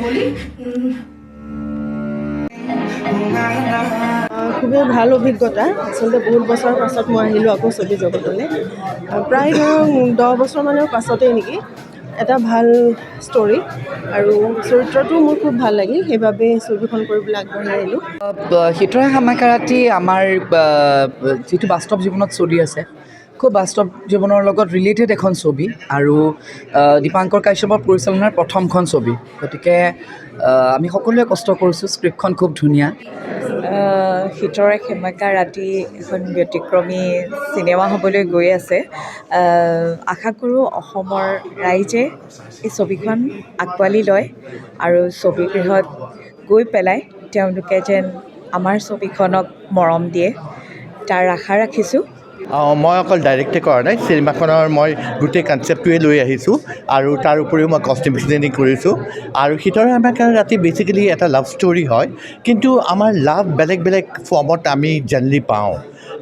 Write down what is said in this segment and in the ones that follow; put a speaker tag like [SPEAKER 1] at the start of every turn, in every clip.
[SPEAKER 1] বলি।
[SPEAKER 2] খুবেই ভাল অভিজ্ঞতা। আচলতে বহুত বছৰৰ পাছত মই আহিলোঁ আকৌ ছবি জগতলৈ, প্ৰায় ধৰক 10 বছৰমানৰ পাছতেই নেকি। এটা ভাল ষ্টৰী আৰু চৰিত্ৰটোও মোৰ খুব ভাল লাগিল, সেইবাবে ছবিখন কৰিবলৈ আগবাঢ়ি আহিলোঁ।
[SPEAKER 3] শীতৰে সেমেকা ৰাতি আমাৰ যিটো বাস্তৱ জীৱনত চলি আছে, খুব বাস্তৱ জীৱনৰ লগত ৰিলেটেড এখন ছবি আৰু দীপাংকৰ কাশ্যপৰ পৰিচালনাৰ প্ৰথমখন ছবি। গতিকে আমি সকলোৱে কষ্ট কৰিছোঁ। স্ক্ৰিপ্টখন খুব ধুনীয়া।
[SPEAKER 4] শীতৰে সেমেকা ৰাতি এখন ব্যতিক্ৰমী চিনেমা হ'বলৈ গৈ আছে। আশা কৰোঁ অসমৰ ৰাইজে এই ছবিখন আঁকোৱালি লয় আৰু ছবিগৃহত গৈ পেলাই তেওঁলোকে যেন আমাৰ ছবিখনক মৰম দিয়ে, তাৰ আশা ৰাখিছোঁ।
[SPEAKER 5] মই অকল ডাইৰেক্টে কৰা নাই, চিনেমাখনৰ মই গোটেই কনচেপ্টটোৱে লৈ আহিছোঁ আৰু তাৰ উপৰিও মই কষ্টিউম ডিজাইনিং কৰিছোঁ। আৰু শীতৰে সেমেকা ৰাতি বেচিকেলি এটা লাভ ষ্টৰী হয়, কিন্তু আমাৰ লাভ বেলেগ বেলেগ ফৰ্মত আমি জেনেৰেলি পাওঁ।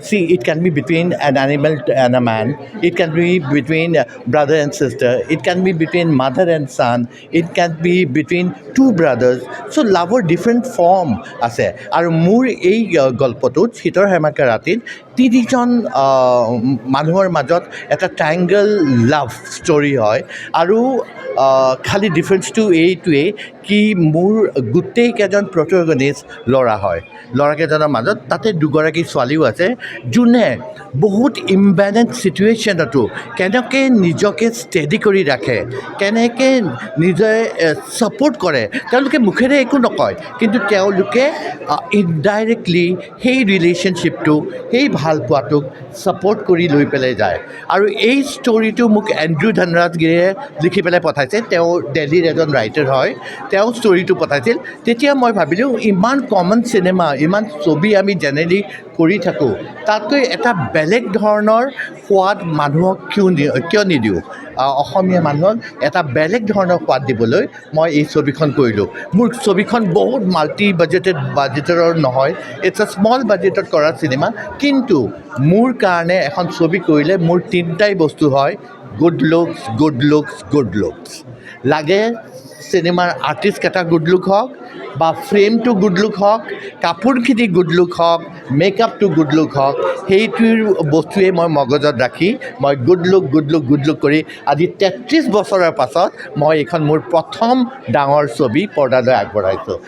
[SPEAKER 5] See, it can be between an animal and a man, it can be between brother and sister, it can be between mother and son, it can be between two brothers. So লাভৰ different form আছে আৰু মোৰ এই গল্পটোত, শীতৰ সেমেকা ৰাতিত, তিনিজন মানুহৰ মাজত এটা ট্ৰাইংগল লাভ ষ্টৰী হয়। আৰু খালি ডিফাৰেঞ্চটো এইটোৱেই কি মোৰ গোটেইকেইজন প্ৰটগনিষ্ট ল'ৰা হয়। ল'ৰাকেইজনৰ মাজত তাতে দুগৰাকী ছোৱালীও আছে, যোনে বহুত ইমবেলেঞ্চ ছিটুৱেশ্যনতো কেনেকৈ নিজকে ষ্টেডি কৰি ৰাখে, কেনেকৈ নিজে ছাপোৰ্ট কৰে। তেওঁলোকে মুখেৰে একো নকয়, কিন্তু তেওঁলোকে ইনডাইৰেক্টলি সেই ৰিলেশ্যনশ্বিপটো, সেই ভালপোৱাটোক ছাপোৰ্ট কৰি লৈ পেলাই যায়। আৰু এই ষ্টৰিটো মোক এণ্ড্ৰু ধনৰাজগিৰিয়ে লিখি পেলাই পঠাইছে। তেওঁ দেলহিৰ এজন ৰাইটাৰ হয়। তেওঁ ষ্টৰিটো পঠাইছিল। তেতিয়া মই ভাবিলোঁ, ইমান কমন চিনেমা, ইমান ছবি আমি জেনেৰেলি কৰি থাকোঁ, তাতকৈ এটা বেলেগ ধৰণৰ সোৱাদ মানুহক কিয় নিদিওঁ? অসমীয়া মানুহক এটা বেলেগ ধৰণৰ সোৱাদ দিবলৈ মই এই ছবিখন কৰিলোঁ। মোৰ ছবিখন বহুত মাল্টি বাজেটৰ নহয়, it's a small বাজেটত কৰা চিনেমা। কিন্তু মোৰ কাৰণে এখন ছবি কৰিলে মোৰ তিনিটাই বস্তু হয়, good looks, good looks, good looks লাগে। চিনেমাৰ আৰ্টিষ্টকেইটা গুড লুক হওক বা ফ্ৰেমটো গুড লুক হওক, কাপোৰখিনি গুড লুক হওক, মেকআপটো গুড লুক হওক, সেইটোৰ বস্তুৱে মই মগজত ৰাখি মই good look, good look, good look কৰি আজি 33 বছৰৰ পাছত মই এইখন মোৰ প্ৰথম ডাঙৰ ছবি পৰ্দালৈ আগবঢ়াইছোঁ।